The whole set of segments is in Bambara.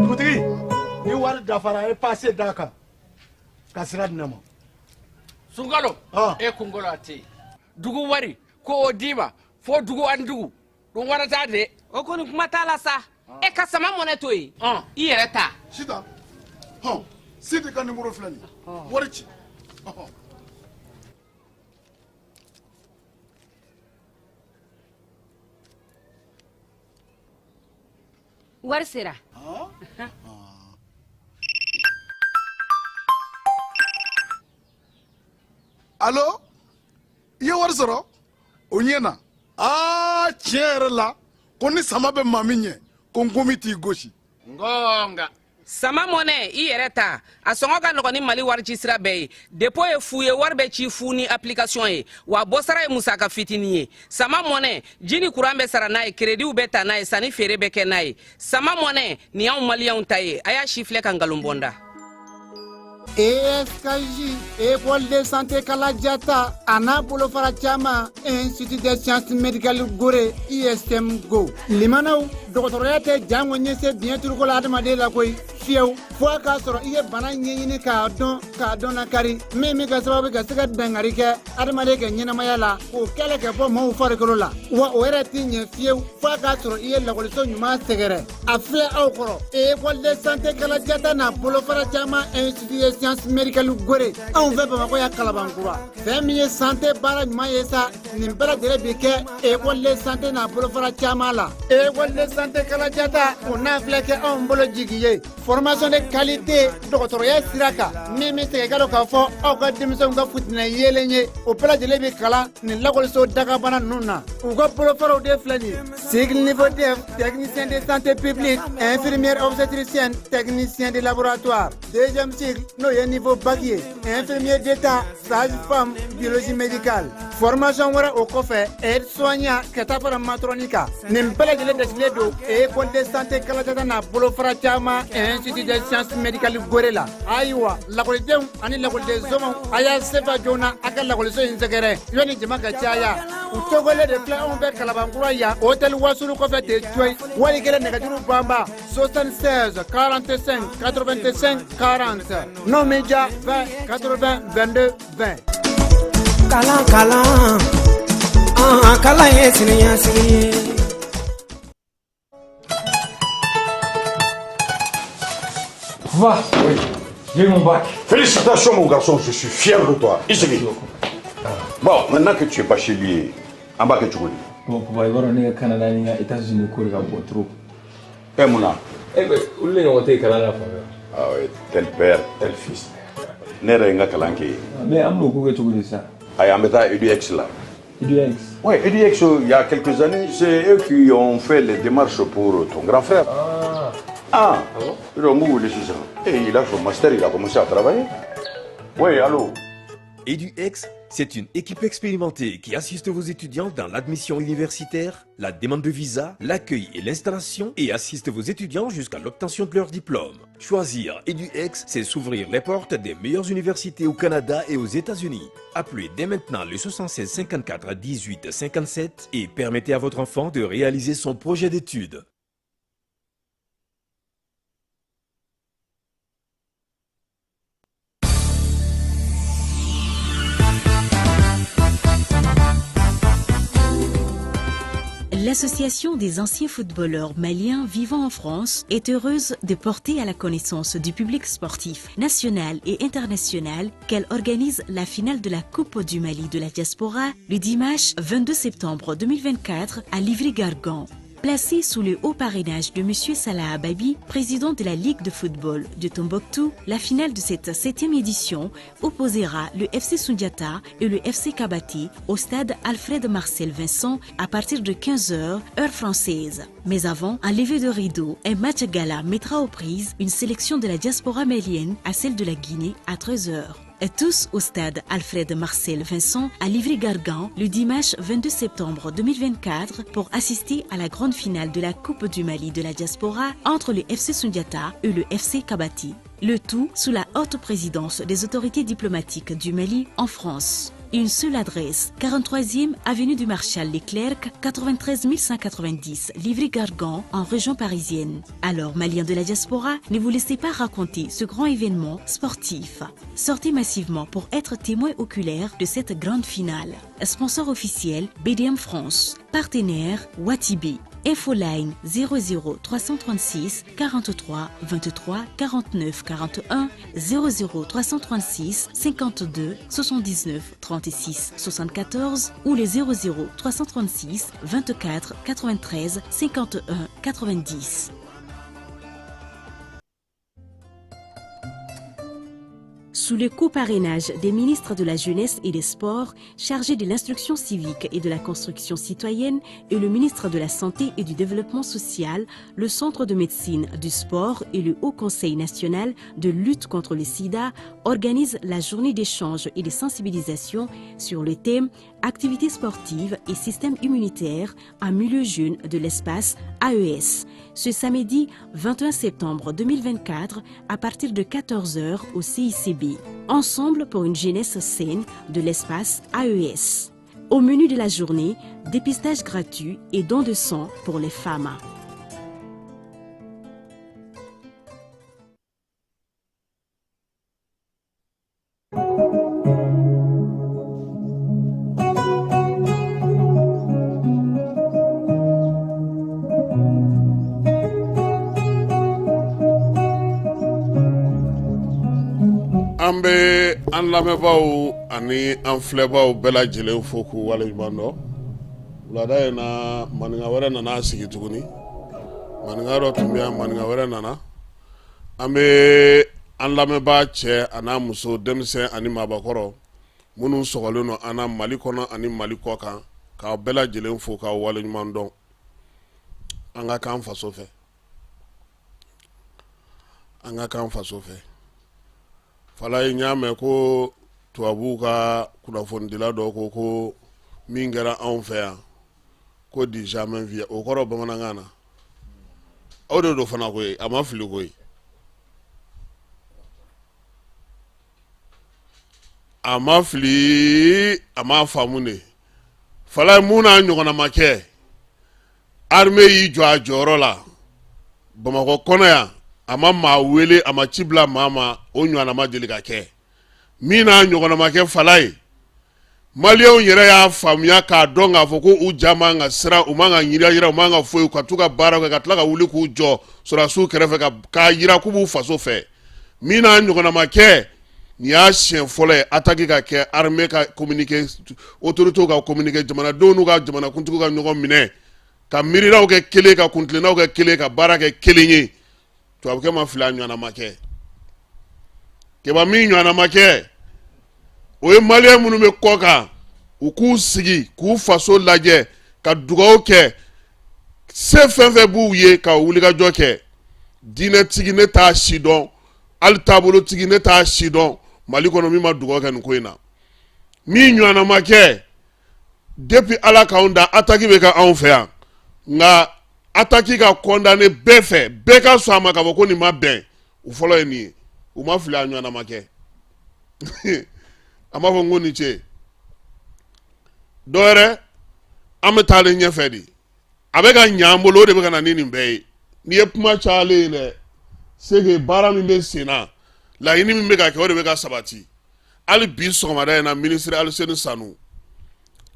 Dugutigi, ni wari dafara, a ye passe d'a kan ka sira di ne ma. Sunkalo e kunkolo a tɛ yen. Dugu wari ko o d'i ma fo dugu ani dugu ɗum waɗata de. O kɔni kuma t'a la sa. E ka Sama Mɔnɛ to yen, i yɛrɛ ta. Sitan, hɔn, Sidi ka nimoro filɛ nin ye, wari ci. Ɔhɔn. Wari sera. Alo, i ye wari sɔrɔ o ɲɛ na. Aa, tiɲɛ yɛrɛ la, ko ni sama bɛ maa min ɲɛ, ko nkomi t'i gosi. Ngonga. Sama Mɔnɛ, i yɛrɛ ta, a sɔngɔ ka nɔgɔn ni Mali wari ci sira bɛɛ ye. Dépôt ye fu ye, wari bɛ ci fu ni application ye, wa bɔsara ye musaka fitinin ye. Sama Mɔnɛ, ji ni kuran bɛ sara n'a ye, créditw bɛ ta n'a ye, sanni feere bɛ kɛ n'a ye. Sama Mɔnɛ nin y'anw maliyɛnw ta ye. A y'a si filɛ ka nkalon bɔ n da. ESKJ, École de santé Kaladiata, a n'a bolofara caman, Institut des sciences médicales Gore, ISM Go. Limanaw, dɔgɔtɔrɔya tɛ jango ɲɛse biɲɛ turuko la adamaden la koyi, fiyewu, fo a k'a sɔrɔ i ye bana ɲɛɲini k'a dɔn, k'a dɔn lakari, min bɛ kɛ sababu ka se ka dangari kɛ adamaden ka ɲɛnamaya la, k'o kɛlɛ ka bɔ maaw farikolo la. Wa o yɛrɛ tɛ ɲɛ fiyewu fo a k'a sɔrɔ i ye lakɔliso ɲuman sɛgɛrɛ. A filɛ aw kɔrɔ, École de santé Kaladiata n'a bolofara caman, Institut des sciences médicales Gore, anw fɛ Bamakɔ yan, Kalabankura. Fɛn min ye santé baara ɲuman ye sa, nin bɛɛ lajɛlen bi kɛ école de santé n'a bolofara caman la. École de santé Kaladiata, o n'a filɛ kɛ anw bolo jigi ye, formation de qualité dɔgɔtɔrɔya sira kan, min bɛ segin ka dɔn k'a fɔ aw ka denmisɛnw ka futinɛ yeelen ye, o bɛɛ lajɛlen bɛ kalan nin lakɔliso dagabana ninnu na. U ka bolofaraw de filɛ nin ye: cycle niveau DEF, technicien de santé publique, infirmière obstétricienne, technicien de laboratoire; deuxième cycle, n'o ye niveau bac ye, infirmier d'état, sage-femme, biologie médicale. Formation wɛrɛ o kɔfɛ, aide soignant, ka taa fara matron kan. Nin bɛɛ lajɛlen dasilen don école de santé Kaladiata n'a bolofara caman, Institut des sciences médicales Gore la. Ayiwa, lakɔlidenw ani lakɔliden somaw, a y'a sefa joona a ka lakɔliso in sɛgɛrɛ yanni jama ka caya. U tɔgɔlen de filɛ anw fɛ Kalabankura yan, hôtel Wasulu kɔfɛ ten coyi. Wali kelen nɛgɛjuru banba 76 45 85 40, n'o m'i diya, 20 80 22 20. Kalan, kalan, an kalan ye siniɲɛsigi ye. Va. Oui. J'ai eu mon bac. Félicitations, mon garçon, je suis fier de toi. Isigi. Bon, maintenant que tu es bachelier, an b'a kɛ cogo di? Bon, papa, i b'a dɔn ne ka Canada ni n ka États-Unis ko de ka bon trop. Eh, mun na? Eh ben, olu de ɲɔgɔn tɛ yen kalan na fan fɛ. Ah oui, tel père, tel fils. Ne yɛrɛ ye n ka kalan kɛ yen. Mais an bɛn'o ko kɛ cogo di sisan? Ayi, an bɛ taa EDUX la. EDUX? Oui, EDUX, il y a quelques années, c'est eux qui ont fait les démarches pour ton grand frère. Ah. Ah, Ah bon? Ils ont wele sisan. Et il a son master, il a commencé à travailler. Oui, allô? EduX, c'est une équipe expérimentée qui assiste vos étudiants dans l'admission universitaire, la demande de visa, l'accueil et l'installation et assiste vos étudiants jusqu'à l'obtention de leur diplôme. Choisir EduX, c'est s'ouvrir les portes des meilleures universités au Canada et aux États-Unis. Appelez dès maintenant le 76 54 18 57 et permettez à votre enfant de réaliser son projet d'études. L'Association des anciens footballeurs maliens vivant en France est heureuse de porter à la connaissance du public sportif national et international qu'elle organise la finale de la Coupe du Mali de la diaspora le dimanche 22 septembre 2024 à Livry-Gargan. Placée sous le haut parrainage de M. Salah Ababi, président de la Ligue de football de Tombouctou, la finale de cette septième édition opposera le FC Sundiata et le FC Kabati au stade Alfred Marcel Vincent à partir de 15h, heure française. Mais avant, un lever de rideau, un match gala mettra aux prises une sélection de la diaspora malienne à celle de la Guinée à 13h. Et tous au stade Alfred Marcel Vincent à Livry-Gargan le dimanche 22 septembre 2024 pour assister à la grande finale de la Coupe du Mali de la diaspora entre le FC Sundiata et le FC Kabati. Le tout sous la haute présidence des autorités diplomatiques du Mali en France. Une seule adresse, 43e avenue du Marshal Leclerc, 93 190, Livry-Gargan, en région parisienne. Alors, Maliens de la diaspora, ne vous laissez pas raconter ce grand événement sportif. Sortez massivement pour être témoin oculaire de cette grande finale. Sponsor officiel, BDM France. Partenaire, Watibé. Infoline 00 336 43 23 49 41 00 336 52 79 36 74 ou les 00 336 24 93 51 90. Sous le coparrainage des ministres de la Jeunesse et des Sports, chargés de l'instruction civique et de la construction citoyenne, et le ministre de la Santé et du Développement social, le Centre de médecine du sport et le Haut Conseil national de lutte contre le sida organisent la journée d'échange et de sensibilisation sur le thème Activités sportives et système immunitaire en milieu jeune de l'espace AES. Ce samedi 21 septembre 2024 à partir de 14h au CICB. Ensemble pour une jeunesse saine de l'espace AES. Au menu de la journée, dépistage gratuit et don de sang pour les femmes. An bɛ an lamɛnbaaw ani an filɛbaaw bɛɛ lajɛlen fo k'u waleɲuman dɔn wulada in na maninka wɛrɛ nana sigi tuguni maninka dɔ tun bɛ yan maninka wɛrɛ nana an bɛ an lamɛnbaa cɛ a n'a muso denmisɛn ani maabakɔrɔ minnu sɔgɔlen don an na mali kɔnɔ ani mali kɔ kan k'aw bɛɛ lajɛlen fo k'aw waleɲuman dɔn an ka k'an faso fɛ an ka k'an faso fɛ falaye n y'a mɛn ko tubabuw ka kunnafonidila dɔ ko ko min kɛra anw fɛ yan ko du jamais vu o kɔrɔ bamanankan na o de don fana koyi a ma fili koyi a ma fili a ma faamu de falaye mun n'a ɲɔgɔnna ma kɛ armée y'i jɔ a jɔyɔrɔ la bamakɔ kɔnɔ yan a ma maa wele a ma ci bila maa ma o ɲɔgɔnna ma deli ka kɛ min n'a ɲɔgɔnna ma kɛ falaye maliyɛnw yɛrɛ y'a faamuya k'a dɔn k'a fɔ ko u ja man ka siran u man ka yirayira u man ka foyi ka t'u ka baara kɛ ka tila ka wuli k'u jɔ sɔrɔdasiw kɛrɛfɛ k'a yira k'u b'u faso fɛ min n'a ɲɔgɔnna ma kɛ nin y'a siɲɛ fɔlɔ ye attaque ka kɛ armée ka communiqué autorités ka communiqué jamanadenw n'u ka jamanakuntigiw ka ɲɔgɔn minɛ ka miirinaw kɛ kelen ka kuntilennaw kɛ kelen ka baara kɛ kelen ye tubabukɛ ma fili a ɲɔgɔnna ma kɛ keba min ɲɔgɔnna ma kɛ o ye maliyɛn minnu bɛ kɔ kan u k'u sigi k'u faso lajɛ ka dugawu kɛ se fɛn fɛn b'u ye ka wulikajɔ kɛ diinɛtigi ne t'a si dɔn hali taabolotigi ne t'a si dɔn mali kɔnɔ min ma dugawu kɛ nin ko in na min ɲɔgɔnna ma kɛ depuis ala k'anw da attaque bɛ kɛ anw fɛ yan nka attaque ka condamné bɛɛ fɛ bɛɛ ka sɔn a ma k'a fɔ ko nin ma bɛn u fɔlɔ ye nin ye u ma fili a ɲɔgɔnna ma kɛ an b'a fɔ n ko ni ce dɔwɛrɛ an bɛ taalen ɲɛfɛ de a bɛ ka ɲɛ an bolo o de bɛ ka na ni nin bɛɛ ye n'i ye kuma cayalen ye dɛ c'est que baara min bɛ sen na laɲini min bɛ ka kɛ o de bɛ ka sabati hali bi sɔgɔmada in na minisiri Aluseni Sanu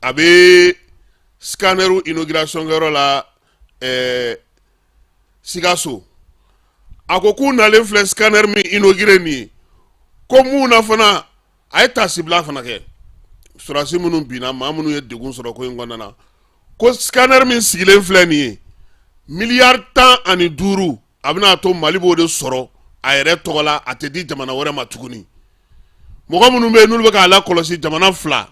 a bɛ scanner inauguration kɛyɔrɔ la ɛɛ Sikaso a ko k'u nalen filɛ scanner min inauguré nin ye ko mun na fana a ye taasibila fana kɛ sɔrɔdasi minnu binna maa minnu ye degun sɔrɔ ko in kɔnɔna na ko scanner min sigilen filɛ nin ye miliyari 15 a bɛna to Mali b'o de sɔrɔ a yɛrɛ tɔgɔ la a tɛ di jamana wɛrɛ ma tuguni mɔgɔ minnu bɛ yen n'olu bɛ k'a lakɔlɔsi jamana fila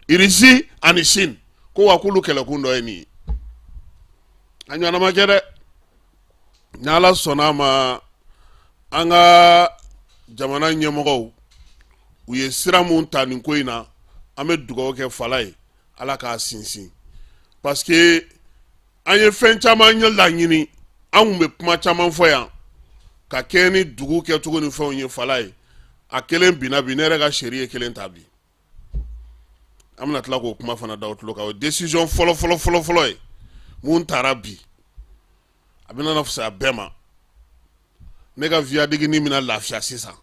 Irisi ani Chine ko wa k'olu kɛlɛkun dɔ ye nin ye a ɲɔgɔnna ma kɛ dɛ n'Ala sɔnna a ma an ka jamana ɲɛmɔgɔw u ye sira mun ta nin ko in na an bɛ dugawu kɛ fala ye Ala k'a sinsin parce que an ye fɛn caman ɲɛ laɲini an kun bɛ kuma caman fɔ yan ka kɛɲɛ ni dugu kɛcogo ni fɛnw ye fala ye a kelen binna bi ne yɛrɛ ka seri ye kelen ta bi An bɛna tila k'o kuma fana da aw tulo kan. O ye décision fɔlɔ fɔlɔ fɔlɔ fɔlɔ ye mun taara bi, a bɛna na fisaya bɛɛ ma. Ne ka viaduc nin bɛna lafiya sisan.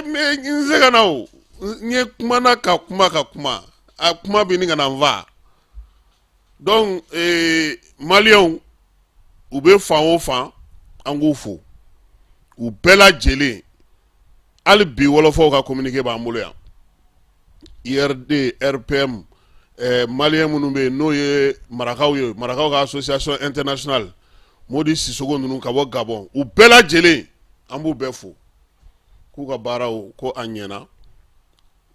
Mais n se ka na o, n ye kumana ka kuma ka kuma, a kuma bɛ ni ka na n fa. Donc maliyɛnw, u bɛ fan o fan, an k'u fo u bɛɛ lajɛlen. Hali bi wɔlɔfɔw ka communiqué b'an bolo yan, IRD, RPM, maliyɛn minnu bɛ yen n'o ye marakaw ye, marakaw ka association internationale, Modi Sisogo ninnu ka bɔ Gabon, u bɛɛ lajɛlen, an b'u bɛɛ fo k'u ka baaraw ko a ɲɛna.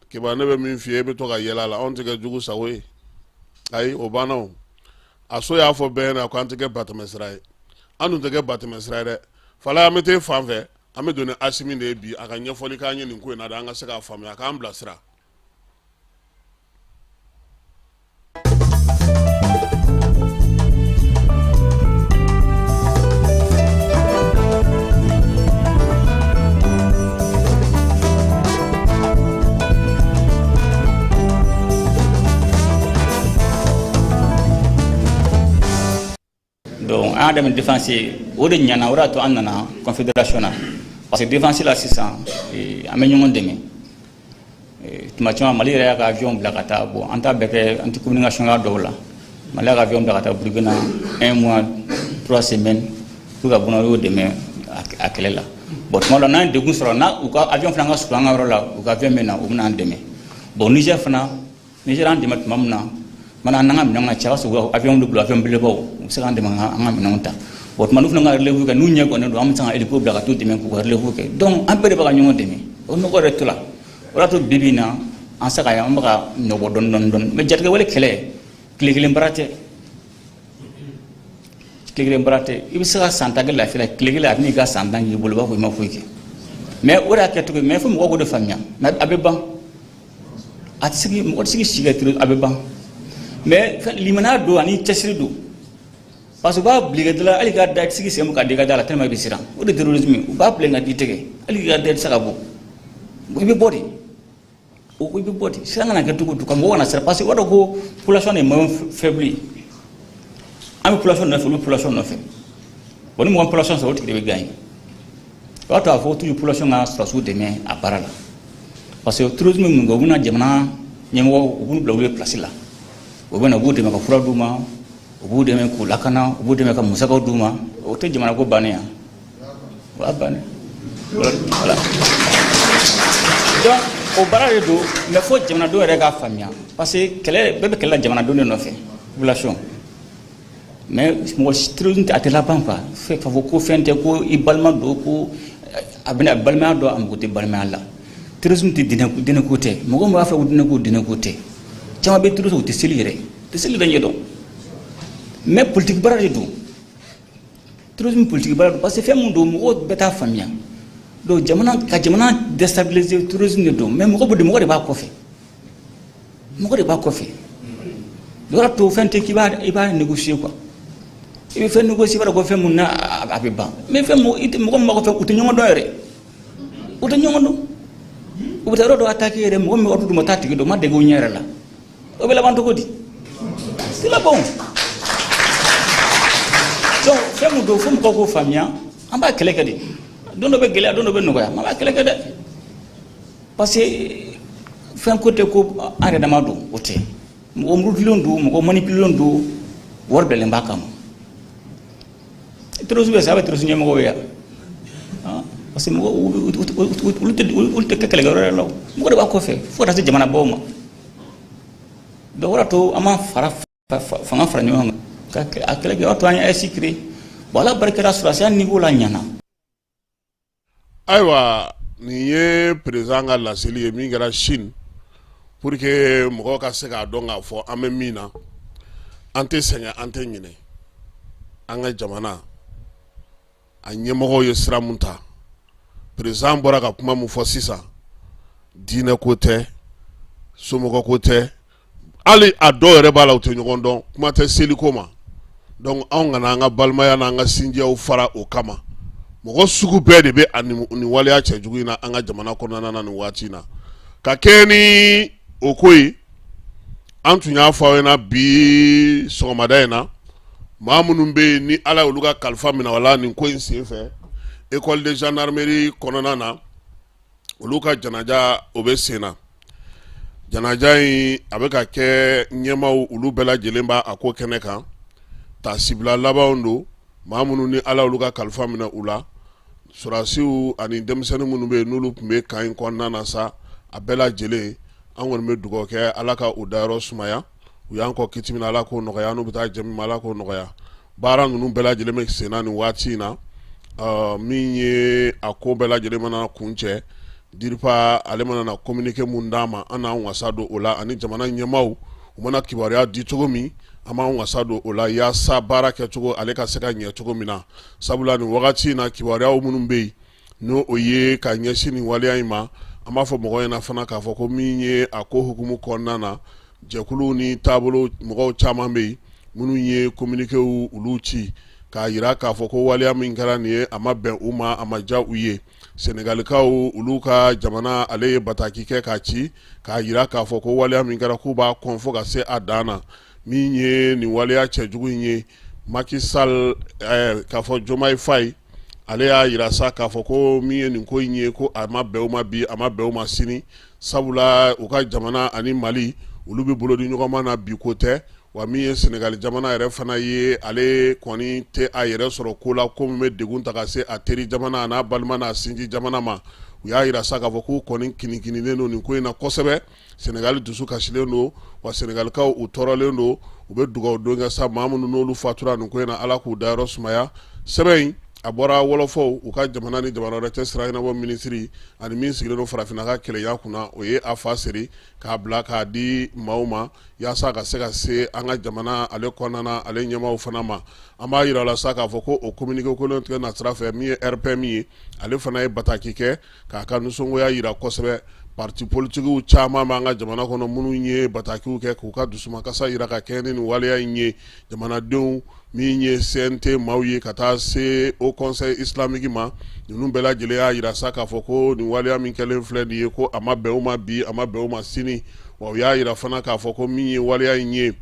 Keba, ne bɛ min f'i ye, e bɛ to ka yɛlɛ a la, anw tɛ kɛ jugu sago ye. Ayi, o banna. O a so y'a fɔ bɛɛ ɲɛna ko an tɛ kɛ batɛmɛsira ye, an dun tɛ kɛ batɛmɛsira ye dɛ. Falaye, an bɛ t'e fan fɛ, an bɛ don ni Asimi de ye bi, a ka ɲɛfɔli k'an ye nin ko in na dɛ, an ka se k'a faamuya, a k'an bilasira. Donc an y'a daminɛ défense ye, o de ɲana, o de y'a to an nana confédération na, parce que défense la sisan, an bɛ ɲɔgɔn dɛmɛ tuma caman. Mali yɛrɛ y'a ka avion bila ka taa. Bon, an t'a bɛɛ kɛ, an tɛ communication k'a dɔw la. Mali y'a ka avion bila ka taa Burukina un mois 3 semaines pour ka Burukina dɛmɛ a kɛlɛ la. Bon, tuma dɔ la, n'an ye degun sɔrɔ, n'a u ka avion fana ka surun an ka yɔrɔ la, u ka avion bɛ na, u bɛ n'an dɛmɛ. Bon, Niger fana, Niger an dɛmɛ tuma min na, mana an ka minɛnw ka ca, o b'a sɔrɔ avion de bolo, avion belebelebaw, u bɛ se k'an dɛmɛ an ka minɛnw ta. Bon, tuma n'u fana ka relève kɛ, n'u ɲɛ gannen don, an bɛ se ka hélico bila ka t'u dɛmɛ k'u ka relève kɛ. Donc an bɛɛ de bɛ ka ɲɔgɔn dɛmɛ, o nɔgɔ yɛrɛ to la. O de y'a to bi bi in na, an se ka an bɛ ka nɔbɔ dɔɔni dɔɔni dɔɔni. Mais jatigɛwale kɛlɛ, tile kelen baara tɛ, tile kelen baara tɛ. I bɛ se ka san 10 kɛ lafiya la, tile kelen a bɛ n'i ka san 10 k'i bolo, i b'a fɔ i ma foyi kɛ. Mais o de y'a kɛcogo ye. Mais fo mɔgɔw k'o de faamuya. Mais a bɛ ban, a tɛ se k'i, mɔgɔ tɛ se k'i si kɛ a bɛ ban. Mais limaniya don ani cɛsiri don, parce que u b'a bila i ka da la, hali ka da, i tɛ se k'i sen bɔ ka da i ka da la tellement i bɛ siran. O de terrorisme ye, u b'a bila ka d'i tɛgɛ, hali k'i ka da, i tɛ se ka bɔ, i bɛ bɔ de, o i bɛ bɔ de. Siran kana kɛ cogo o cogo, ka mɔgɔw kana siran, parce que u b'a dɔn ko population de ye maillon faible ye. An bɛ population nɔfɛ, olu bɛ population nɔfɛ. Bon, ni mɔgɔ population sɔrɔ, o tigi de bɛ gagner. O b'a to a fɔ toujours population ka sɔrɔdasiw dɛmɛ a baara la, parce que terrorisme mun kɛ, u bɛna jamana ɲɛmɔgɔ, u b'u bila olu ye place la, u bɛ na, u b'u dɛmɛ ka fura d'u ma, u b'u dɛmɛ k'u lakana, u b'u dɛmɛ ka musakaw d'u ma. O tɛ jamana ko bannen yan, o y'a bannen. Voilà, donc o baara de don. Mais fo jamanadenw yɛrɛ k'a faamuya, parce que kɛlɛ bɛɛ bɛ kɛlɛ la jamanadenw de nɔfɛ, population. Mais mɔgɔ si terrorisme a tɛ laban quoi. Fɛn k'a fɔ ko fɛn tɛ, ko i balima don, ko a bɛna balimaya dɔn, a mago tɛ balimaya la. Terrorisme tɛ diinɛ, diinɛ ko tɛ. Mɔgɔ min b'a fɔ ko diinɛ ko, diinɛ ko tɛ. Caman bɛ terrorisme, u tɛ seli yɛrɛ, u tɛ seli yɛrɛ ɲɛdɔn. Mais politique baara de don, terrorisme politique baara don, parce que fɛn mun don, mɔgɔw bɛɛ t'a faamuya. Donc jamana ka jamana déstabiliser, terrorisme de don. Mais mɔgɔ bɛ mɔgɔ de b'a kɔfɛ, mɔgɔ de b'a kɔfɛ. O y'a to fɛn tɛ k'i b'a, i b'a négocier quoi. I bɛ fɛn négocier, i b'a dɔn ko fɛn mun na a bɛ ban. Mais fɛn mun i tɛ, mɔgɔ min b'a kɔfɛ, u tɛ ɲɔgɔn dɔn yɛrɛ, u tɛ ɲɔgɔn dɔn. U bɛ taa yɔrɔ dɔ attaquer yɛrɛ, mɔgɔ min bɛ ordre d'u ma, t'a tigi dɔn, ma dege u ɲɛ yɛrɛ la. O bɛ laban cogo di? C'est laban. Donc fɛn mun don, fo mɔgɔw k'o faamuya. An b'a kɛlɛ kɛ de, don dɔ bɛ gɛlɛya, don dɔ bɛ nɔgɔya, mais an b'a kɛlɛ kɛ dɛ, parce que fɛn ko tɛ ko an yɛrɛ dama don, o tɛ. Mɔgɔ murutilenw don, mɔgɔ manipulélenw don, wari bilalen b'a kama. Terrorisme bɛ sa, a bɛ terrorisme ɲɛmɔgɔw ye yan, parce que mɔgɔ olu tɛ kɛ kɛlɛkɛyɔrɔ yɛrɛ la, mɔgɔ de b'a kɔfɛ fo ka taa se jamanabaw ma. Donc o de y'a to an b'an fara fanga fara ɲɔgɔn kan ka a kɛlɛ kɛ. O y'a to an ye AES créé. Bon, Ala barika la, sɔrɔdasiya niveau la ɲana. Ayiwa, nin ye président ka laseli ye min kɛra Chine, pour que mɔgɔw ka se k'a dɔn k'a fɔ an bɛ min na, an tɛ sɛgɛn, an tɛ ɲinɛ. An ka jamana a ɲɛmɔgɔw ye sira mun ta, président bɔra ka kuma mun fɔ sisan, diinɛ ko tɛ, somɔgɔ ko tɛ, hali a dɔw yɛrɛ b'a la, u tɛ ɲɔgɔn dɔn, kuma tɛ seliko ma. Donc anw kana an ka balimaya n'an ka sinjiyaw fara o kama. Mɔgɔ sugu bɛɛ de bɛ a nin waleya cɛjugu in na an ka jamana kɔnɔna na nin waati in na. Ka kɛɲɛ ni o ko ye, An tun y'a fɔ aw ɲɛna bi sɔgɔmada in na, maa minnu bɛ yen ni Ala y'olu ka kalifa minɛ o la nin ko in senfɛ école de gendarmerie kɔnɔna na, olu ka janaja o bɛ sen na. Janaja in a bɛ ka kɛ, ɲɛmaaw olu bɛɛ lajɛlen b'a a ko kɛnɛ kan. Taasibila labanw don, maa minnu ni Ala y'olu ka kalifa minɛ u la, sɔrɔdasiw ani denmisɛnnin minnu bɛ yen n'olu tun bɛ camp in kɔnɔna na sa, a bɛɛ lajɛlen, an kɔni bɛ dugawu kɛ, Ala ka u dayɔrɔ sumaya. U y'an kɔn kiti min na, Ala k'o nɔgɔya. N'u bɛ taa jɛ min ma, Ala k'o nɔgɔya. Baara ninnu bɛɛ lajɛlen bɛ senna nin waati in na. Min ye a ko bɛɛ lajɛlen mana kuncɛ, DIRPA ale mana na communiqué mun d'an ma, an n'an wasa don o la, ani jamana ɲɛmaaw u mana kibaruya di cogo min, an b'an wasa don o la, yaasa baara kɛcogo ale ka se ka ɲɛ cogo min na. Sabula nin wagati in na, kibaruyaw minnu bɛ yen n'o o ye ka ɲɛsin nin waleya in ma, an b'a fɔ mɔgɔw ɲɛna fana k'a fɔ ko min ye a ko hukumu kɔnɔna na, jɛkuluw ni taabolo mɔgɔw caman bɛ yen minnu ye communiquéw olu ci k'a jira k'a fɔ ko waleya min kɛra nin ye, a ma bɛn u ma, a ma diya u ye. Senegalikaw olu ka jamana ale ye bataki kɛ k'a ci k'a jira k'a fɔ ko waleya min kɛra, k'u b'a kɔn fo ka se a dan na. Min ye nin waleya cɛjugu in ye, Macky Sall, k'a fɔ Diomaye Faye, ale y'a jira sa k'a fɔ ko min ye nin ko in ye, ko a ma bɛn u ma bi, a ma bɛn u ma sini, sabula u ka jamana ani Mali olu bɛ bolo di ɲɔgɔn ma na bi ko tɛ. Wa min ye Senegali jamana yɛrɛ fana ye, ale kɔni tɛ a yɛrɛ sɔrɔ ko la ko min bɛ degun ta ka se a teri jamana a n'a balima n'a sinji jamana ma. U y'a jira sa k'a fɔ k'u kɔni kinikinilen don nin ko in na kosɛbɛ. Senegali dusu kasilen don, wa Senegalikaw u tɔɔrɔlen don. U bɛ dugawu don kɛ sa, maa minnu n'olu fatura nin ko in na, Ala k'u dayɔrɔ sumaya. Sɛbɛn in a bɔra wɔlɔfɔw u ka jamana ni jamana wɛrɛ cɛ sira ɲɛnabɔ minisiri ani min sigilen don farafinna ka kelenya kunna, o ye a fa seri k'a bila k'a di maaw ma yaasa ka se ka se an ka jamana ale kɔnɔna na, ale ɲɛmaaw fana ma. An b'a jira la sa k'a fɔ ko o communiqué kelen tigɛ nasira fɛ, min ye RPM ye, ale fana ye bataki kɛ k'a ka nisɔngoya jira kosɛbɛ. Parti politikiw caman b'an ka jamana kɔnɔ minnu ye batakiw kɛ k'u ka dusumakasa jira ka kɛɲɛ ni nin waleya in ye. Jamanadenw, min ye CNT maaw ye ka taa se Haut Conseil islamique ma, ninnu bɛɛ lajɛlen y'a jira sa k'a fɔ ko nin waleya min kɛlen filɛ nin ye, ko a ma bɛn u ma bi, a ma bɛn u ma sini. Wa u y'a jira fana k'a fɔ ko min ye waleya in ye,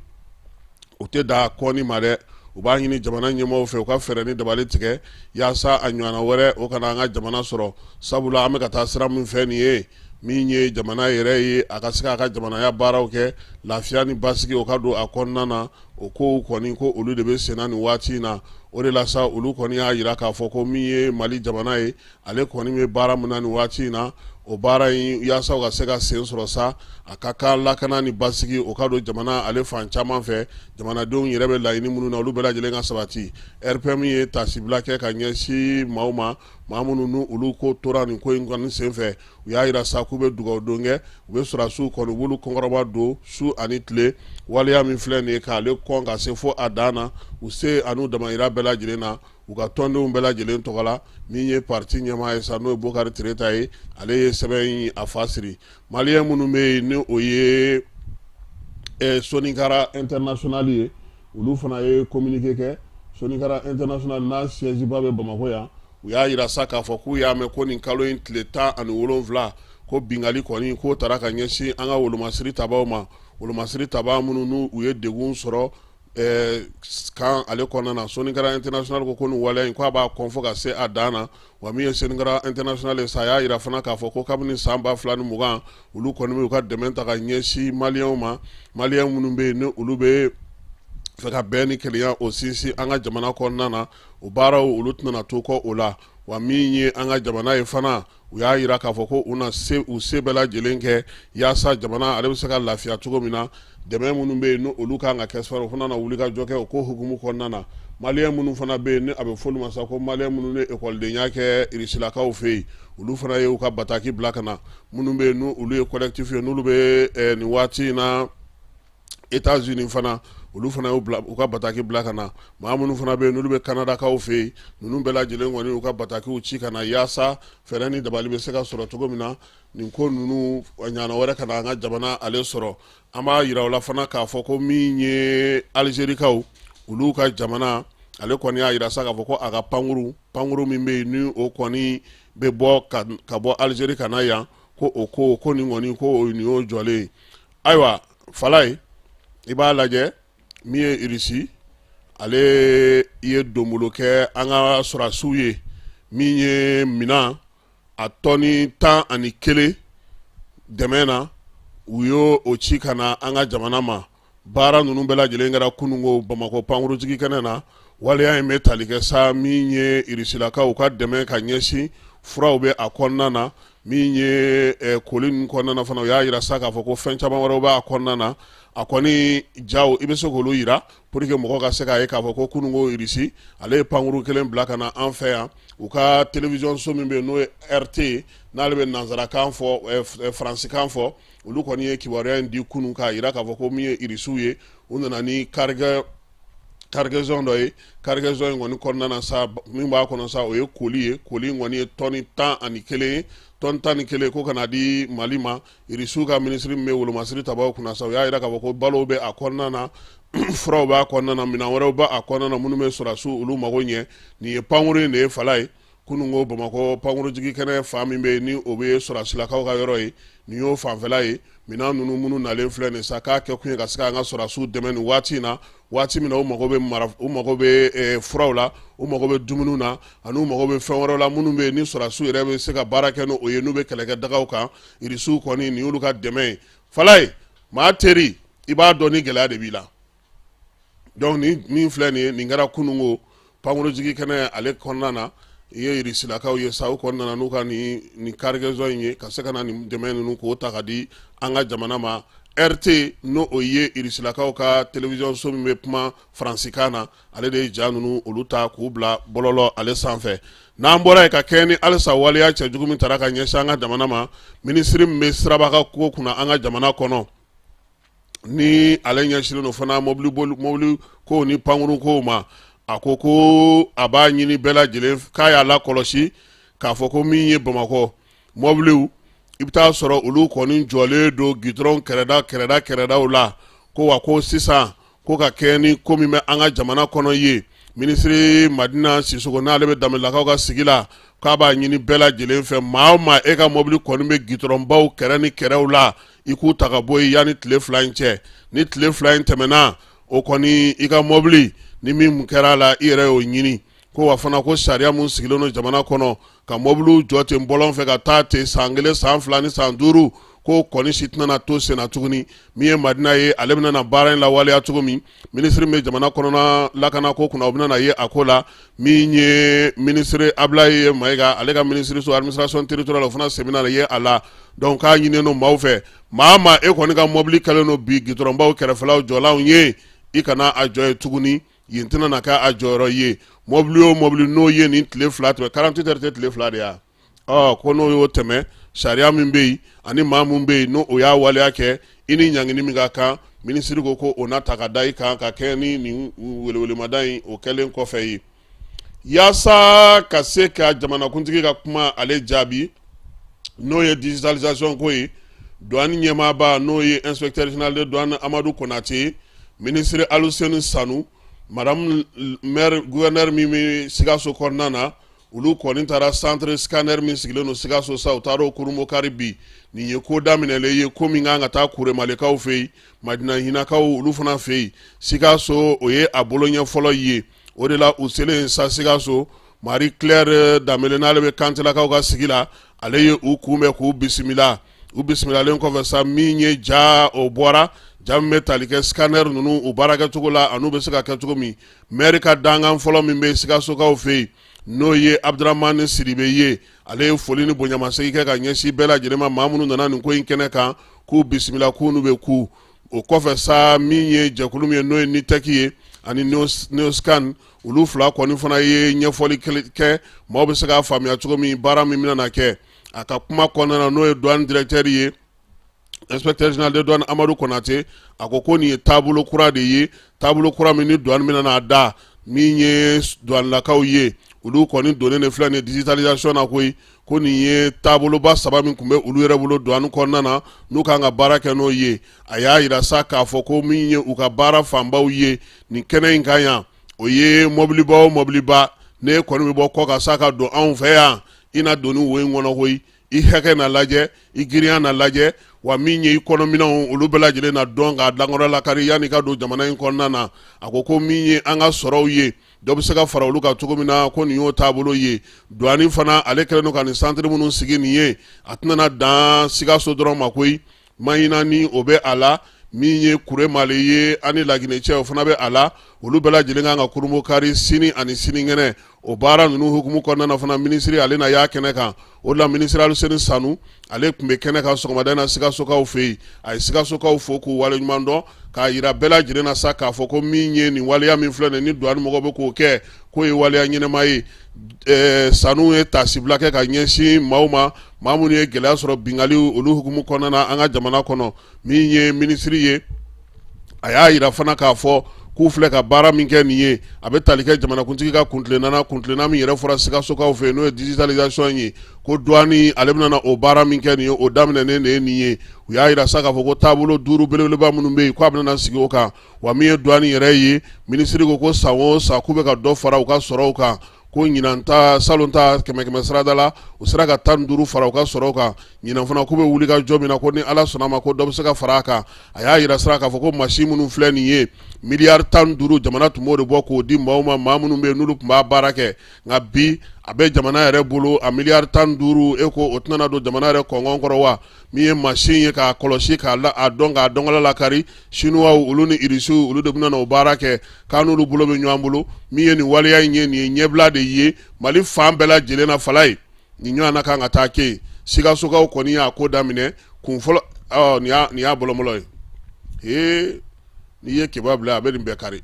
u tɛ da kɔni ma dɛ. U b'a ɲini jamana ɲɛmaaw fɛ u ka fɛɛrɛ ni dabali tigɛ yaasa a ɲɔgɔnna wɛrɛ o kana an ka jamana sɔrɔ, sabula an bɛ ka taa sira min fɛ nin ye, min ye jamana yɛrɛ ye, a ka se k'a ka jamanaya baaraw kɛ lafiya ni basigi o ka don a kɔnɔna na. O kow kɔni, ko olu de bɛ senna nin waati in na. O de la sa, olu kɔni y'a jira k'a fɔ ko min ye Mali jamana ye, ale kɔni bɛ baara min na nin waati in na, o baara in, yaasa ka se ka sen sɔrɔ sa, a ka kan lakana ni basigi o ka don jamana ale fan caman fɛ, jamanadenw yɛrɛ bɛ laɲini minnu na, olu bɛɛ lajɛlen ka sabati. RPM ye taasibila kɛ ka ɲɛsin maaw ma, maa minnu ni olu ko tora nin ko in kɔni senfɛ. U y'a jira sa k'u bɛ dugawu don kɛ, u bɛ sɔrɔdasiw kɔni, u b'olu kɔnkɔrɔba don su ani tile. Waleya min filɛ nin ye, k'ale kɔn ka se fo a dan na, u se an'u damayira bɛɛ lajɛlen na, u ka tɔndenw bɛɛ lajɛlen tɔgɔ la. Min ye parti ɲɛmaa ye sa, n'o ye Bokari Tereta ye, ale ye sɛbɛn in a fa siri. Maliyɛn minnu bɛ yen ni o ye Soninkara International ye, olu fana ye communiqué kɛ. Soninkara International n'a siège ba bɛ Bamakɔ yan, u y'a jira sa k'a fɔ k'u y'a mɛn ko nin kalo in tile 17, ko binkanni kɔni k'o taara ka ɲɛsin an ka wolomasiri tabaw ma, wolomasiri taba minnu n'u u ye degun sɔrɔ camp ale kɔnɔna na. Soninkara International ko nin waleya in, k'a b'a kɔn fo ka se a dan na. Wa min ye Soninkara International ye sa, a y'a jira fana k'a fɔ ko kabini san 2020, olu kɔni bɛ u ka dɛmɛ ta ka ɲɛsin maliyɛnw ma, maliyɛn minnu bɛ yen ni olu bɛ fɛ ka bɛn ni kelenya o sinsin an ka jamana kɔnɔna na. O baaraw olu tɛna to kɔ o la. Wa min ye an ka jamana ye fana, u y'a jira k'a fɔ ko u na se u se bɛɛ lajɛlen kɛ yaasa jamana ale bɛ se ka lafiya cogo min na. Dɛmɛ minnu bɛ yen ni olu kan ka kɛ sɔrɔ, o fana na wuli ka jɔ kɛ o ko hukumu kɔnɔna na. Maliyɛn minnu fana bɛ yen ni a bɛ f'olu ma sa ko maliyɛn minnu ye ekɔlidenya kɛ irisilakaw fɛ yen, olu fana ye u ka bataki bila ka na. Minnu bɛ yen ni olu ye collectif ye, n'olu bɛ nin waati in na États-Unis fana, olu fana y'u bila u ka bataki bila ka na. Maa minnu fana bɛ yen n'olu bɛ Kanadakaw fɛ yen, ninnu bɛɛ lajɛlen kɔni y'u ka batakiw ci ka na yaasa fɛɛrɛ ni dabali bɛ se ka sɔrɔ cogo min na, nin ko ninnu ɲɔgɔnna wɛrɛ kana an ka jamana ale sɔrɔ. An b'a jira u la fana k'a fɔ ko min ye Alizerikaw olu ka jamana, ale kɔni y'a jira sa k'a fɔ ko a ka pankuru min bɛ yen ni o kɔni bɛ bɔ ka bɔ Alizeri ka na yan, ko o ko nin kɔni ko nin y'o jɔlen ye. Ayiwa Falaye. I b'a lajɛ min ye Irisi, ale ye donbolo kɛ an ka sɔrɔdasiw ye, min ye minɛn a tɔni 11 dɛmɛ na, u y'o o ci ka na an ka jamana ma. Baara ninnu bɛɛ lajɛlen kɛra kununko Bamakɔ pankurunjigi kɛnɛ na. Waleya in bɛ tali kɛ sa min ye Irisilakaw ka dɛmɛ ka ɲɛsin furaw bɛ a kɔnɔna na, min ye koli ninnu kɔnɔna na fana, u y'a jira sa k'a fɔ ko fɛn caman wɛrɛw b'a kɔnɔna na. A kɔni jaw i bɛ se k'olu jira pour que mɔgɔ ka se k'a ye k'a fɔ ko kununko Irisi ale ye pankuru kelen bila ka na an fɛ yan. U ka télévision so min bɛ yen n'o ye RT, n'ale bɛ nansarakan fɔ, faransikan fɔ, olu kɔni ye kibaruya in di kunun k'a jira k'a fɔ ko min ye Irisiw ye, u nana ni cargaison dɔ ye. Cargaison in kɔni kɔnɔna na sa, min b'a kɔnɔ sa, o ye koli ye. Koli in kɔni ye tɔni 11 ye, tɔni 11 ko ka na di Mali ma. Irisiw ka minisiri min bɛ wolomasiri tabaw kunna sa, u y'a jira k'a fɔ ko balow bɛ a kɔnɔna na, furaw b'a kɔnɔna na, minɛn wɛrɛw b'a kɔnɔna na minnu bɛ sɔrɔdasiw olu mago ɲɛ. Nin ye pankuru in de ye fala ye kunun ko Bamakɔ pankurunjigi kɛnɛ fan min bɛ yen ni o bɛ sɔrɔdasilakaw ka yɔrɔ ye, nin y'o fanfɛla ye. Minɛn ninnu minnu nalen filɛ nin sa, k'a kɛ kun ye ka se k'an ka sɔrɔdasiw dɛmɛ nin waati in na, waati min na u mago bɛ mara, u mago bɛ furaw la, u mago bɛ dumuniw na, ani u mago bɛ fɛn wɛrɛw la minnu bɛ yen ni sɔrɔdasiw yɛrɛ bɛ se ka baara kɛ n'o ye n'u bɛ kɛlɛkɛ dagaw kan. Irisiw kɔni, nin y'olu ka dɛmɛ ye. Falaye, maa teri, i b'a dɔn ni gɛlɛya de b'i la. Donc ni min filɛ nin ye, nin kɛra kununko pankurunjigi kɛnɛ ale kɔnɔna na. I ye irisilakaw ye sa, u kɔni nana n'u ka nin cargaison in ye ka se ka na nin dɛmɛ ninnu k'o ta ka di an ka jamana ma. RT, n'o o ye irisilakaw ka télévision so min bɛ kuma faransikan na, ale de ye ja ninnu olu ta k'u bila bɔlɔlɔ ale sanfɛ. N'an bɔra yen, ka kɛɲɛ ni halisa waleya cɛjugu min taara ka ɲɛsin an ka jamana ma, minisiri min bɛ siraba ka ko kunna an ka jamana kɔnɔ, ni ale ɲɛsinnen don fana mobili kow ni pankurun kow ma, a ko ko a b'a ɲini bɛɛ lajɛlen k'a y'a lakɔlɔsi k'a fɔ ko min ye Bamakɔ mɔbiliw, i bɛ taa sɔrɔ olu kɔni jɔlen don gidɔrɔn kɛrɛda kɛrɛda kɛrɛdaw la, ko wa ko sisan ko ka kɛɲɛ ni ko min bɛ an ka jamana kɔnɔ ye, minisiri Madina Sisoko, n'ale bɛ Danbelelakaw ka sigi la, k'a b'a ɲini bɛɛ lajɛlen fɛ, maa o maa e ka mɔbili kɔni bɛ gidɔrɔnbaw kɛrɛ ni kɛrɛw la, i k'u ta ka bɔ yen yanni tile 2 in cɛ. Ni tile 2 in tɛmɛna, o kɔni i ka mɔbili ni min kɛra a la, i yɛrɛ y'o ɲini. Ko wa fana ko sariya mun sigilen don jamana kɔnɔ ka mɔbiliw jɔ ten bɔlɔn fɛ ka taa ten san 1, san 2 ni san 5, ko kɔni si tɛna to senna tuguni. Min ye Madina ye, ale bɛna na baara in lawaleya cogo min, minisiri min bɛ jamana kɔnɔna lakanako kunna, o bɛna na ye a ko la. Min ye minisiri Abulayi Mayiga, ale ka minisiri so administration territoriale, o fana sen bɛna ye a la. Donc k'a ɲininen don maaw fɛ, maa maa e kɔni ka mɔbili kɛlen don bi gidɔrɔnbaw kɛrɛfɛlaw jɔlanw ye, i kana a jɔ ye tuguni, yen tɛna na kɛ a jɔyɔrɔ ye. Mɔbili o mɔbili n'o ye nin tile 2 tɛmɛ, 48 heures tɛ tile 2 de ya? Ɔ ko n'o y'o tɛmɛ, sariya min bɛ yen ani maa min bɛ yen n'o o y'a waleya kɛ, i ni ɲangini min ka kan, minisiri ko ko o na ta ka da i kan. Ka kɛ ni nin welewelemada in o kɛlen kɔfɛ ye, yaasa ka se ka jamanakuntigi ka kuma ale jaabi, n'o ye digitalisation ko ye, douane ɲɛmaaba, n'o ye inspecteur général de douane Amadu Konate, minisiri Aluseni Sanu, madame maire gouverneur min bɛ Sikaso kɔnɔna na, olu kɔni taara centre scanner min sigilen don Sikaso sa, u taara o kurunbonkari bi. Nin ye ko daminɛlen ye, ko min kan ka taa Kuremalekaw fɛ yen, Madina Hinakaw olu fana fɛ yen. Sikaso, o ye a boloɲɛ fɔlɔ ye. O de la u selen sa Sikaso, Marie Claire Danbele, n'ale bɛ Kantelakaw ka sigi la, ale ye u kunbɛn k'u bisimila. U bisimilalen kɔfɛ sa, min ye ja o bɔra, ja min bɛ tali kɛ scanner ninnu u baarakɛcogo la an'u bɛ se ka kɛ cogo min. Maire ka dankan fɔlɔ min bɛ Sikasokaw fɛ yen, n'o ye Abudramani Sidibe ye, ale ye foli ni bonyamasegin kɛ ka ɲɛsin bɛɛ lajɛlen ma, maa minnu nana nin ko in kɛnɛ kan, k'u bisimila, k'u n'u bɛ ku. O kɔfɛ sa, min ye jɛkulu min ye, n'o ye Nitɛki ye ani Neoscan, olu fila kɔni fana ye ɲɛfɔli kɛ maaw bɛ se k'a faamuya cogo min baara min bɛna kɛ. A ka kuma kɔnɔna na, n'o ye douane directeur ye, inspecteur général de douane Amadu Konate, a ko ko nin ye taabolo kura de ye, taabolo kura min ni douane bɛna n'a da. Min ye douanelakaw ye, olu kɔni donnen de filɛ nin digitalisation na koyi. Ko nin ye taaboloba saba min tun bɛ olu yɛrɛ bolo douane kɔnɔna na, n'u kan ka baara kɛ n'o ye. A y'a jira sa k'a fɔ ko min ye u ka baara fanbaw ye nin kɛnɛ in kan yan, o ye mɔbiliba o mɔbiliba n'e kɔni bɛ bɔ kɔ kan sa ka don anw fɛ yan, i na don ni wo in kɔnɔ koyi. I hakɛ na lajɛ, i girinya na lajɛ. Wa min ye i kɔnɔminɛnw, olu bɛɛ lajɛlen na dɔn k'a dankɔrɔ lakari yanni ka don jamana in kɔnɔna na. A ko ko min ye an ka sɔrɔw ye, dɔ bɛ se ka fara olu kan cogo min na, ko nin y'o taabolo ye. Douane fana, ale kɛlen don ka nin centre minnu sigi nin ye, a tɛna dan Sikaso dɔrɔn ma koyi. Maɲina ni o bɛ a la, min ye Kuremale ye ani Laginɛ cɛ, o fana bɛ a la. Olu bɛɛ lajɛlen kan ka kurunbonkari sini ani sinikɛnɛ. O baara ninnu hukumu kɔnɔna na fana, minisiri ale na y'a kɛnɛ kan. O la, minisiri Aluseni Sanu, ale tun bɛ kɛnɛ kan sɔgɔmada in na Sikasokaw fɛ yen. A ye Sikasokaw fo k'u waleɲuman dɔn, k'a jira bɛɛ lajɛlen na sa k'a fɔ ko min ye nin waleya min filɛ nin ni douane mɔgɔw bɛ k'o kɛ, k'o ye waleya ɲɛnama ye. Sanu ye taasibila kɛ ka ɲɛsin maaw ma, maa minnu ye gɛlɛya sɔrɔ binkanni olu hukumu kɔnɔna na an ka jamana kɔnɔ. Min ye minisiri ye, a y'a jira fana k'a fɔ k'u filɛ ka baara min kɛ nin ye, a bɛ tali kɛ jamanakuntigi ka kuntilenna na, kuntilenna min yɛrɛ fɔra Sikasokaw fɛ yen, n'o ye digitalisation ye, ko douane ale bɛna na o baara min kɛ nin ye, o daminɛnen de ye nin ye. U y'a jira sa k'a fɔ ko taabolo duuru belebeleba minnu bɛ yen, k'a bɛna sigi o kan. Wa min ye douane yɛrɛ ye, minisiri ko ko san o san k'u bɛ ka dɔ fara u ka sɔrɔw kan, ko ɲinan ta, salon ta, kɛmɛ kɛmɛ sarada la, u sera ka 15 fara u ka sɔrɔw kan. Ɲinan fana k'u bɛ wuli ka jɔ min na, ko ni Ala sɔnna ma, ko dɔ bɛ se ka fara a kan. A y'a jira sira k'a fɔ ko machine minnu filɛ nin ye, miliyari 15, jamana tun b'o de bɔ k'o di maaw ma, maa minnu bɛ yen n'olu tun b'a baara kɛ. Nka bi a bɛ jamana yɛrɛ bolo, a miliyari 15, e ko o tɛna don jamana yɛrɛ kɔngɔn kɔrɔ wa? Min ye machine ye k'a kɔlɔsi, k'a a dɔn, k'a dɔnkala lakari, Chinois olu ni Irisiw, olu de bɛna o baara kɛ, k'an n'olu bolo bɛ ɲɔgɔn bolo. Min ye nin waleya in ye, nin ye ɲɛbila de ye Mali fan bɛɛ lajɛlen na. Fala ye nin ɲɔgɔn na kan ka taa kɛ yen. Sikasokaw kɔni y'a ko daminɛ kun fɔlɔ. Nin y'a bɔlɔbɔlɔ ye. Ee, n'i ye keba bila, a bɛ nin bɛɛ kari.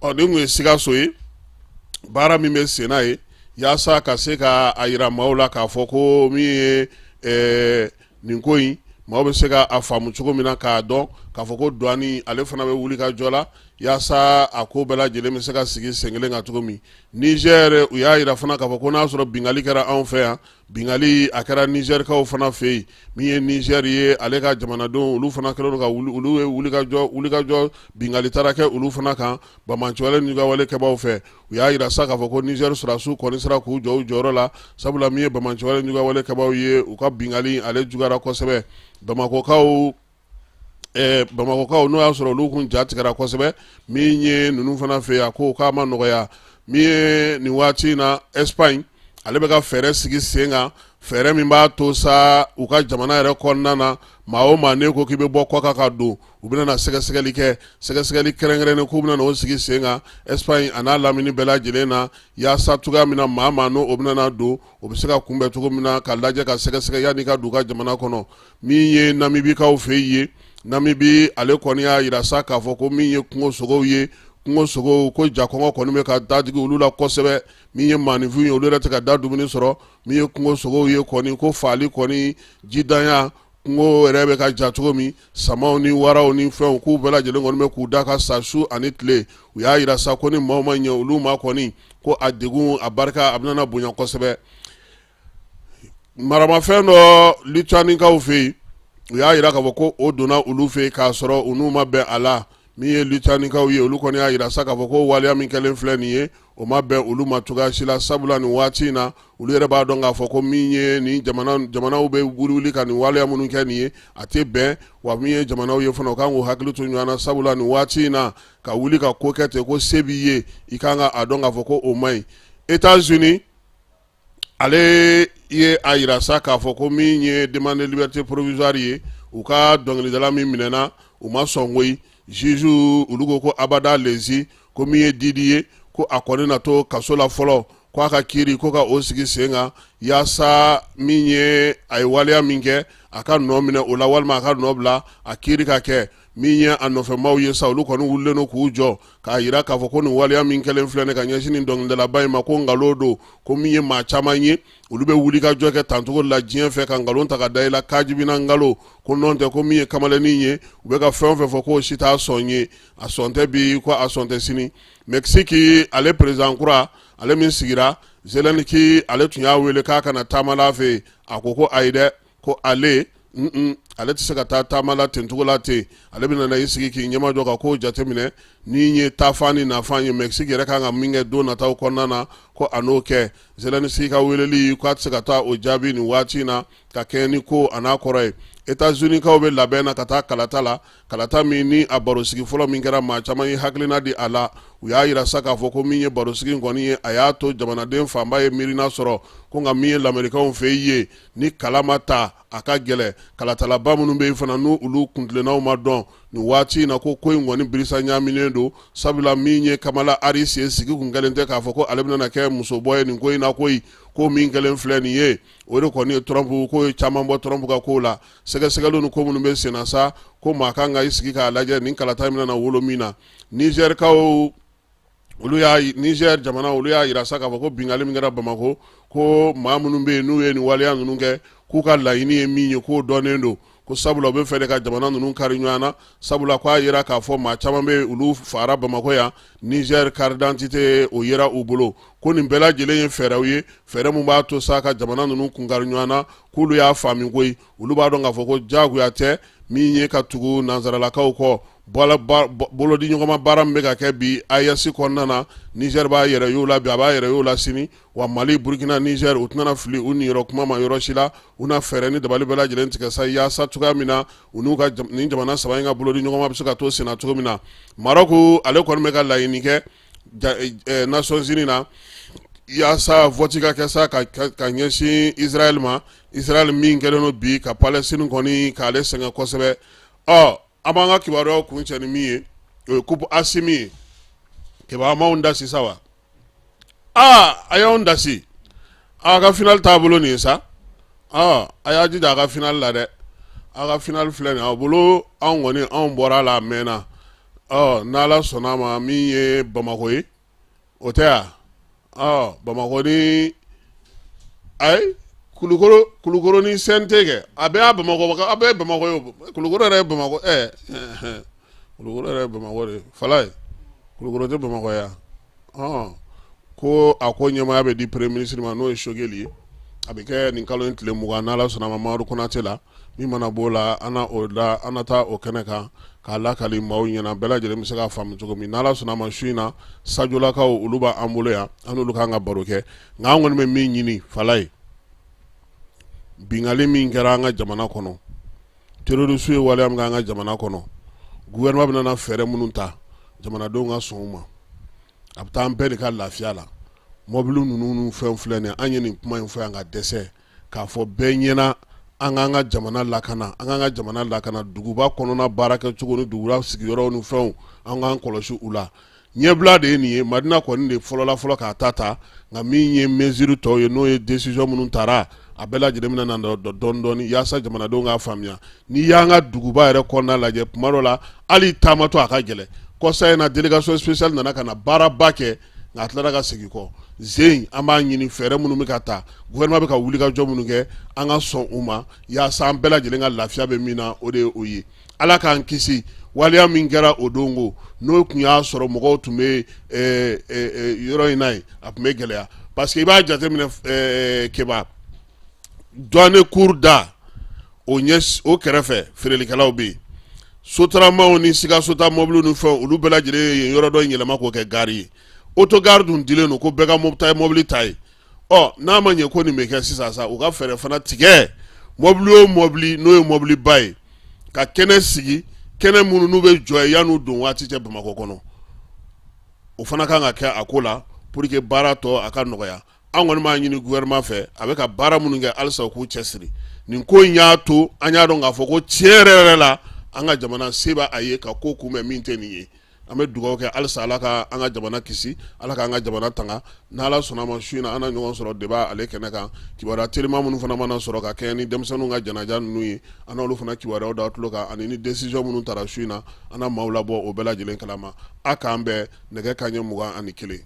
Ɔ, nin tun ye Sikaso ye, baara min bɛ senna ye, yaasa ka se ka a jira maaw la k'a fɔ ko min ye nin ko in, maaw bɛ se ka a faamu cogo min na, k'a dɔn k'a fɔ ko douane ale fana bɛ wuli ka jɔ la yaasa a ko bɛɛ lajɛlen bɛ se ka sigi sen kelen kan cogo min. Niger, u y'a jira fana k'a fɔ ko n'a sɔrɔ binkanni kɛra anw fɛ yan, binkanni a kɛra Nizɛrikaw fana fɛ yen. Min ye Nizɛri ye, ale ka jamanadenw, olu fana kɛlen don ka wuli, olu ye wulikajɔ, binkanni taara kɛ olu fana kan banbaanciwale ni wale kɛbaaw fɛ. U y'a jira sa k'a fɔ ko Nizɛri sɔrɔdasiw kɔni sera k'u jɔ u jɔyɔrɔ la, sabula min ye banbaanciwale ni wale kɛbaaw ye, u ka binkanni ale juguyara kosɛbɛ. Bamakɔkaw, n'o y'a sɔrɔ olu kun ja tigɛra kosɛbɛ. Min ye ninnu fana fɛ yan, ko k'a ma nɔgɔya. Min ye nin waati in na, Espagne ale bɛ ka fɛɛrɛ sigi sen kan, fɛɛrɛ min b'a to sa u ka jamana yɛrɛ kɔnɔna na, maa o maa n'e ko k'i bɛ bɔ kɔkan ka don, u bɛna na sɛgɛsɛgɛli kɛ, sɛgɛsɛgɛli kɛrɛnkɛrɛnnen k'u bɛna na o sigi sen kan Espagne a n'a lamini bɛɛ lajɛlen na, yaasa cogoya min na maa maa n'o o bɛna na don, o bɛ se ka kunbɛn cogo min na, ka lajɛ, ka sɛgɛsɛgɛ yanni ka don u ka jamana kɔnɔ. Min ye Namibikaw fɛ yen, Namibi ale kɔni y'a jira sa k'a fɔ ko min ye kungo sogow ye, kungo sogow ko jakɔngɔ kɔni bɛ ka dadigi olu la kosɛbɛ. Min ye maaninfin ye, olu yɛrɛ tɛ ka da dumuni sɔrɔ. Min ye kungo sogow ye kɔni, ko faali kɔni jidanya, kungo yɛrɛ bɛ ka ja cogo min, samaw ni waraw ni fɛnw, k'u bɛɛ lajɛlen kɔni bɛ k'u da ka sa su ani tile. U y'a jira sa ko ni maaw ma ɲɛ olu ma kɔni, ko a degun a barika a bɛna bonya kosɛbɛ. Maramafɛn dɔ Lituanikaw fɛ yen, u y'a jira k'a fɔ ko o donna olu fɛ yen k'a sɔrɔ u n'u ma bɛn a la. Min ye Lituanikaw ye, olu kɔni y'a jira sa k'a fɔ ko waleya min kɛlen filɛ nin ye, o ma bɛn olu ma cogoya si la, sabula nin waati in na, olu yɛrɛ b'a dɔn k'a fɔ ko min ye nin jamanaw bɛ wuli ka nin waleya minnu kɛ nin ye, a tɛ bɛn. Wa min ye jamanaw ye fana, u kan k'u hakili to ɲɔgɔn na, sabula nin waati in na, ka wuli ka ko kɛ ten ko se b'i ye, i kan ka a dɔn k'a fɔ ko o man ɲi. États-Unis ale ye a jira sa k'a fɔ ko min ye demande de liberté provisoire ye, u ka dɔnkilidala min minɛna, u ma sɔn koyi. Juge olu ko ko abada lezi, ko min ye Diddy ye, ko a kɔni na to kaso la fɔlɔ, ko a ka kiiri ko ka o sigi sen kan, yaasa min ye a ye waleya min kɛ, a ka nɔ minɛ o la, walima a ka nɔ bila a kiiri ka kɛ. Min ye a nɔfɛmaw ye sa, olu kɔni wulilen don k'u jɔ k'a jira k'a fɔ ko nin waleya min kɛlen filɛ nin ka ɲɛsin nin dɔnkilidalaba in ma, ko nkalon don, ko min ye maa caman ye, olu bɛ wuli ka jɔ kɛ tancogo la diɲɛ fɛ ka nkalon ta ka da i la, kajibina nkalon, ko nɔn tɛ, ko min ye kamalennin ye, u bɛ ka fɛn o fɛn fɔ, k'o si t'a sɔn ye, a sɔn tɛ bi, ko a sɔn tɛ sini. Mexique ale président kura ale min sigira, Zelenski ale tun y'a wele k'a ka na taama la fɛ yen, a ko ko ayi dɛ, ko ale ale tɛ se ka taa taama la ten cogo la ten, ale bɛna na i sigi k'i ɲɛmajɔ ka kow jateminɛ ni ye taafan ni nafan ye, Mexique yɛrɛ kan ka min kɛ don nataw kɔnɔna na, ko a n'o kɛ. Zelenski ka weleli, k'a tɛ se ka taa o jaabi nin waati in na, ka kɛɲɛ ni ko a n'a kɔrɔ ye. États-Unis-kaw bɛ labɛn na ka taa kalata la, kalata min ni a barosigi fɔlɔ min kɛra, maa caman ye hakilina di a la. U y'a yira sa k'a fɔ ko min ye barosigi in kɔni ye, a y'a to jamanaden fanba ye miirina sɔrɔ ko nka min ye lamerikɛnw fɛ yen, ni kala ma ta, a ka gɛlɛn. Kalatalaba minnu bɛ yen fana, n'u olu kuntilennaw ma dɔn nin waati in na, ko ko in kɔni birisa ɲaaminen don, sabula min ye Kamala Harris ye, sigi kun kɛlen tɛ k'a fɔ ko ale bɛna kɛ musobɔ ye nin ko in na koyi. Ko min kɛlen filɛ nin ye, o de kɔni ye Trump ko ye caman bɔ Trump ka ko la. Sɛgɛsɛgɛliw ni ko minnu bɛ senna sa, ko maa kan ka i sigi k'a lajɛ nin kalata in bɛna na wolo min na. Nizɛrikaw, olu y'a Niger jamana, olu y'a yira sa k'a fɔ ko binkanni min kɛra Bamakɔ, ko maa minnu bɛ yen n'u ye nin waleya ninnu kɛ, k'u ka laɲini ye min ye, k'o dɔnnen don, ko sabula u bɛ fɛ de ka jamana ninnu kari ɲɔgɔn na, sabula k'a yira k'a fɔ maa caman bɛ olu faara Bamakɔ yan, Niger carte d'identité o yera u bolo, ko nin bɛɛ lajɛlen ye fɛɛrɛw ye, fɛɛrɛ min b'a to sa ka jamana ninnu kunkari ɲɔgɔn na. K'olu y'a faamu koyi, olu b'a dɔn k'a fɔ ko jagoya tɛ min ye ka tugu nansaralakaw kɔ. Bolodiɲɔgɔnma baara min bɛ ka kɛ bi AES kɔnɔna na, Niger b'a yɛrɛ y'o la bi, a b'a yɛrɛ y'o la sini. Wa Mali, Burkina, Niger, u tɛna fili u niyɔrɔ kuma ma yɔrɔ si la. U na fɛɛrɛ ni dabali bɛɛ lajɛlen tigɛ sa yaasa cogoya min na u n'u ka nin jamana saba in ka bolodiɲɔgɔnma bɛ se ka to senna cogo min na. Maroc, ale kɔni bɛ ka laɲini kɛ Nations Unies na yaasa vote ka kɛ sa ka ɲɛsin Israël ma, Israël min kɛlen don bi ka Palestine kɔni k'ale sɛgɛn kosɛbɛ. Ɔ, an b'an ka kibaruyaw kuncɛ ni min ye, o ye coupe Asimi ye. Keba, an b'anw da sisan wa? Aa, a y'anw dasi, a ka finale taabolo nin ye sa. Ɔ, a y'a jija a ka finale la dɛ, a ka finale filɛ nin aw bolo. Anw kɔni, anw bɔra a la a mɛnna. Ɔ, n'Ala sɔnna a ma, min ye Bamakɔ ye, o tɛ yan. Ɔ, Bamakɔ ni ayi, Kulukoro, Kulukoro ni CNT kɛ, a bɛɛ y'a Bamakɔ, a bɛɛ ye Bamakɔ ye o. Kulukoro yɛrɛ ye Bamakɔ, Kulukoro yɛrɛ ye Bamakɔ de ye. Falaye, Kulukoro tɛ Bamakɔ ye wa? Ko a ko ɲɛmaaya bɛ di premier ministre ma, n'o ye Choguel ye. A bɛ kɛ nin kalo in tile 20, n'Ala sɔnna a ma, Mamadu Konate la. Min mana b'o la, an na o da, an na taa o kɛnɛ kan k'a lakali maaw ɲɛna, bɛɛ lajɛlen bɛ se k'a faamu cogo min. N'Ala sɔnna a ma, su in na, Sajolakaw, olu b'an bolo yan, an n'olu kan ka baro kɛ. Nka an kɔni bɛ min ɲini Falaye, binkanni min kɛra an ka jamana kɔnɔ, terroriste ye waleya min kɛ an ka jamana kɔnɔ, gouvernement bɛna na fɛɛrɛ minnu ta, jamanadenw ka sɔn u ma. A bɛ taa an bɛɛ de ka lafiya la. Mɔbili ninnu n'u fɛn filɛ nin ye, an ye nin kuma in fɔ yan ka dɛsɛ k'a fɔ bɛɛ ɲɛna, an k'an ka jamana lakana, an k'an ka jamana lakana. Duguba kɔnɔna baarakɛcogo ni duguba sigiyɔrɔw ni fɛnw, an k'an kɔlɔsi u la. Ɲɛbila de ye nin ye. Madina kɔni de fɔlɔla fɔlɔ k'a ta ta, nka min ye mesure tɔw ye, n'o ye décision minnu tara, a bɛɛ lajɛlen bɛna na dɔɔni dɔɔni yaasa jamanadenw k'a faamuya. N'i y'an ka duguba yɛrɛ kɔnɔna lajɛ, tuma dɔ la hali taamatɔ a ka gɛlɛn. Kɔsa in na, délégation spéciale nana ka na baaraba kɛ, nka a tilara ka segin kɔ zen. An b'a ɲini, fɛɛrɛ minnu bɛ ka ta, gouvernement bɛ ka wulikajɔ minnu kɛ, an ka sɔn u ma yaasa an bɛɛ lajɛlen ka lafiya bɛ min na, o de ye o ye. Ala k'an kisi waleya min kɛra o don ko n'o tun y'a sɔrɔ mɔgɔw tun bɛ yɔrɔ in na yen, a tun bɛ gɛlɛya, parce que i b'a jateminɛ, Keba, douane cour da o ɲɛ, o kɛrɛfɛ feerelikɛlaw bɛ yen, sotaramaw ni Sikaso taa mɔbiliw ni fɛnw, olu bɛɛ lajɛlen ye yɔrɔ dɔ in yɛlɛma k'o kɛ gare ye. Autogare dun dilen don ko bɛɛ ka taa mɔbili ta ye. Ɔ, n'a ma ɲɛ ko nin bɛ kɛ sisan sa, u ka fɛɛrɛ fana tigɛ, mɔbili o mɔbili n'o ye mɔbiliba ye, ka kɛnɛ sigi, kɛnɛ minnu n'u bɛ jɔ yan'u don waati cɛ Bamakɔ kɔnɔ, o fana kan ka kɛ a ko la pour que baara tɔ a ka nɔgɔya. An kɔni b'a ɲini gouvernement fɛ, a bɛ ka baara minnu kɛ, halisa u k'u cɛsiri. Nin ko in y'a to an y'a dɔn k'a fɔ ko tiɲɛ yɛrɛ yɛrɛ la, an ka jamana se b'a ye ka ko kunbɛn min tɛ nin ye. An bɛ dugawu kɛ halisa, Ala ka an ka jamana kisi, Ala k'an ka jamana tanga. N'Ala sɔnna a ma, su in na, an na ɲɔgɔn sɔrɔ débat ale kɛnɛ kan. Kibaruya telima minnu fana mana sɔrɔ ka kɛɲɛ ni denmisɛnninw ka janaja ninnu ye, an n'olu fana kibaruyaw da tulo kan, ani ni décision minnu tara su in na, an na maaw labɔ o bɛɛ lajɛlen kalama. A k'an bɛn nɛgɛ kanɲɛ 21.